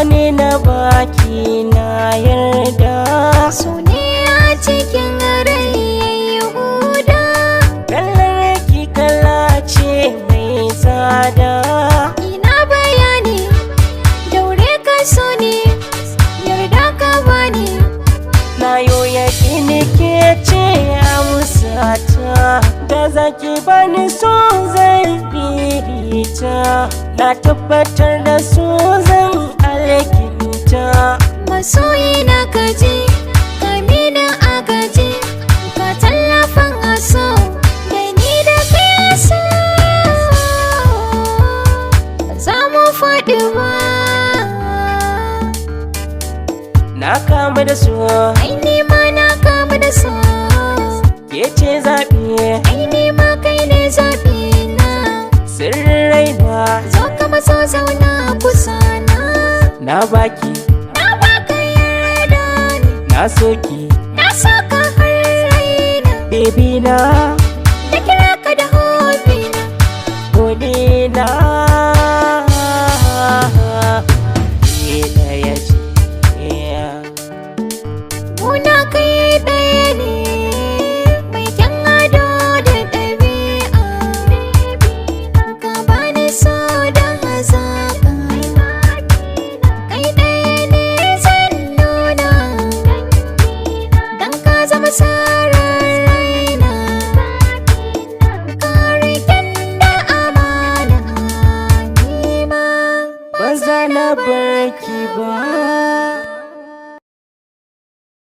Bani na baki na yarda. So ne a cikin rai yayi huda. Kallar ki kala ce mai tsada. Ina bayani, daure ka so ne, yarda ka bani. Na yoya ni ke ce amsata. Da zaki bani so zan ririta. Na tabbatar da so zan alkinta. Masoyi na kaji, ka mina agaji, ka tallafin aso, da ni da kai aso. Ba za mu faɗi ba. Na kama da so. Ai ni ma na kamu da so. Ke ce zaɓi. Ai ni ma kai ne zaɓi na. Sirrin raina. Zo ka maso zauna kusa na. Na baki. Na baka yarda ni. Na soki. Na saka har raina. Baby na. Da kira ka da hobina. Gode na. Ke ɗaya ce. Muna kai ɗaya ne, mai kyan ado da ɗabi'a. Ka bani so da hazaƙa. Kai ɗaya ne zan nuna, dan ka zama sarar raina. Ka riƙen da amana, ni ma Ba za na barki ba.